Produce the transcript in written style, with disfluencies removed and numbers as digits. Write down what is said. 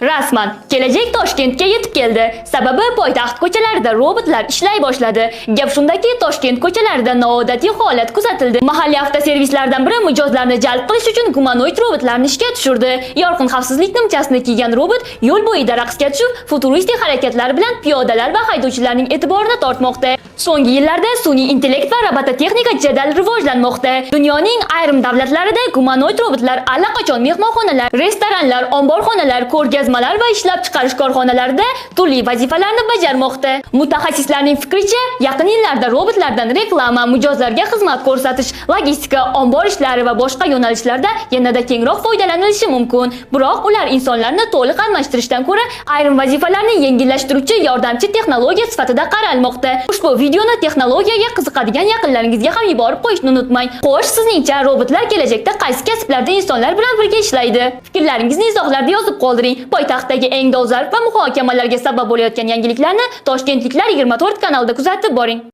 Rasman, kelajak Toshkentga yetib keldi. Sababi poytaxt ko'chalarida robotlar ishlay boshladi. Gap shundaki, Toshkent ko'chalarida noodatiy holat kuzatildi. Mahalliy avtoservislardan biri mijozlarni jalb qilish uchun gumanoid robotlarni ishga tushirdi. Yorqin xavfsizlik nimchasini kiygan robot yo'l bo'yida raqsga tushib, futuristik harakatlar bilan piyodalar va haydovchilarning e'tiborini tortmoqda. So'nggi yillarda sun'iy intellekt va robototexnika jadal rivojlanmoqda. Dunyoning ayrim davlatlarida gumanoid robotlar allaqachon mehmonxonalar, restoranlar, omborxonalar, ko'rgazmalar va ishlab chiqarish korxonalarida turli vazifalarni bajarmoqda. Mutaxassislarning fikricha, yaqin yillarda robotlardan reklama, mijozlarga xizmat ko'rsatish, logistika, ombor ishlari va boshqa yo'nalishlarda yanada kengroq foydalanilishi mumkin. Biroq ular insonlarni to'liq almashtirishdan ko'ra ayrim vazifalarni yengillashtiruvchi yordamchi texnologiya sifatida qaralmoqda. Ushbu videoni texnologiyaga qiziqadigan yaqinlaringizga ham yuborib qo'yishni unutmang. Xo'sh, sizningcha robotlar kelajakda qaysi kasblarda insonlar bilan birga ishlaydi? Fikrlaringizni izohlarda yozib qoldiring. Poytaxtdagi eng dolzarb va muhokamalarga sabab bo'layotgan yangiliklarni Toshkentliklar 24 kanalida kuzatib boring.